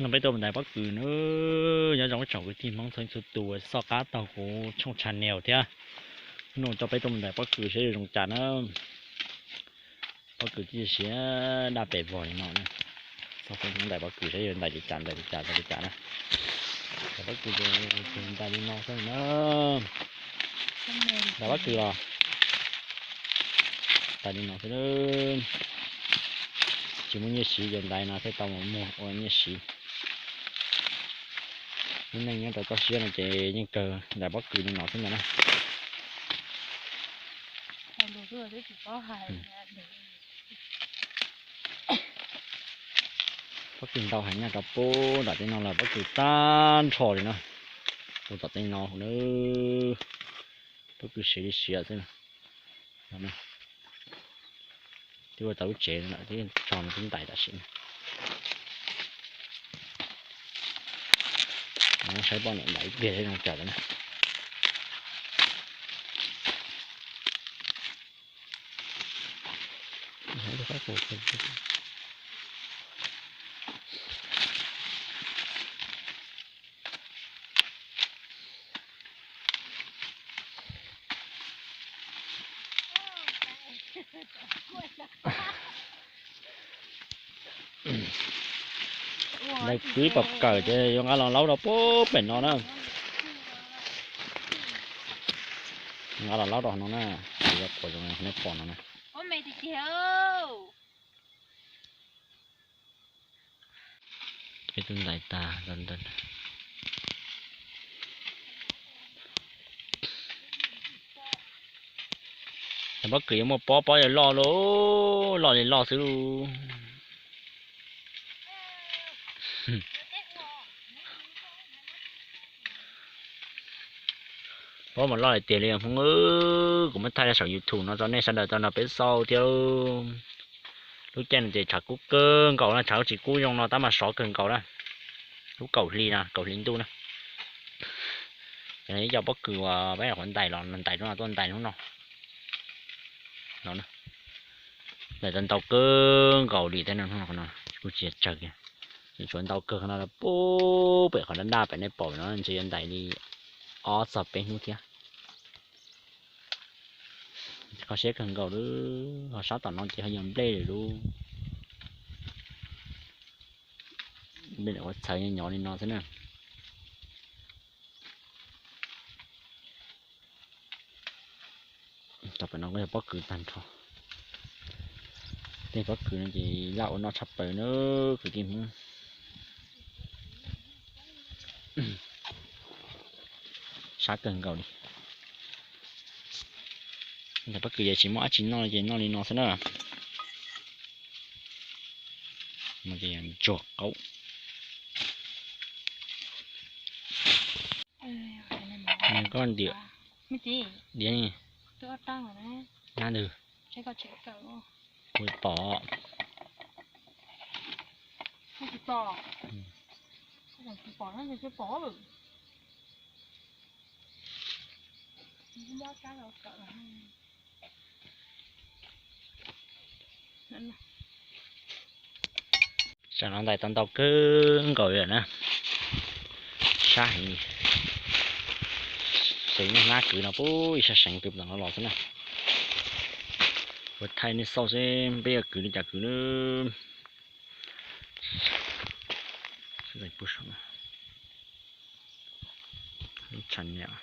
No peb tuaj mus ntais pob kws na. Nyob zoo ib tsoom kwv tij Hmoob txhua txhua tus uas txhawb nqa tau kuv channel thiab. Hnub no coj peb tuaj mus ntais pob kws saib yuav zoo cas na. Pob kws tib si daj pes vog li no na. Txog hnub ntais pob kws saib yuav ntais li cas ntais li cas ntais li cas na. Ntais pob kws ces ntais li no xwb na. Ntais pob kws los ntais li no xwb. Tsis muaj nyiaj siv ces ntais no thiaj tau mus muag ua nyiaj siv. Lub neej nyob rau toj siab no ces yeej kawg ntais pob kws li no xwb ntag na. Pob kws ntau heev na, rau pub nram tej no los pob kws tag nrho li na. Pub tom tej no na, pob kws siav li siav xwb. Twb ua tau lub tsev lawm, twb tso no twb ntais tam sim. Saib poj niam ntais ib pliag zoo cas lawm na. Ntais kwv pom kawm ces yuav nqa los laub rau pem no na. Nqa los laub rau no na, yuav pom zoo nej pom no na. Peb twb ntais tag. Pob kws yuav muaj pob, pob yuav loj lauj, loj li loj xwb lauj. Pob mas loj hais tias li Hmoob, kuv muab thaij rau saum YouTube no rau nej sawv daws tau nrog peb xauj thiab. Lub caij no ces tshav kub kawg nkaus na, tshav tsis kub zoo no tab mas sov kawg nkaus na. Lub kaum hli no, kaum hli ntuj na. Ces no ib co pob kws uas peb nyuam qhuav ntais los, ntais rau no tuaj ntais hnub no. Ntais tau ntau kawg nkaus li thiab no, kuj tsis tsawg kiag. Tshuav ntau kawg no pub pem qhov daj daj pem nej pom no ntshe yuav ntais li ob txog peb hnub thiab. Kho siab kawg nkaus lub, ho sab tom no ces ho yog nplej lawm lub. Nplej ua txhawv nyob nyob li no xwb na. Tom pem no kuj yog pob kws tag nrho. Tej pob kws no ces laj ua noj tshaj plaws na kwv tij Hmoob. Sab kawg nkaus li. Ntawm pob kws yog tsis muaj dab tsi noj ces noj li no xwb na. Ntsuag qaub. Koj ntiam diav nyab ntws. Kuv pom. Tam no ntais tau ntau kawg nkaus li lawm na. Sab heev li. Xws li nej hnab kwv no pub ib sab seev kwv tam no los xwb na. Kuv thaij nej xauj seb peb yuav kwv li cas kwv na. Lub tshaj niam.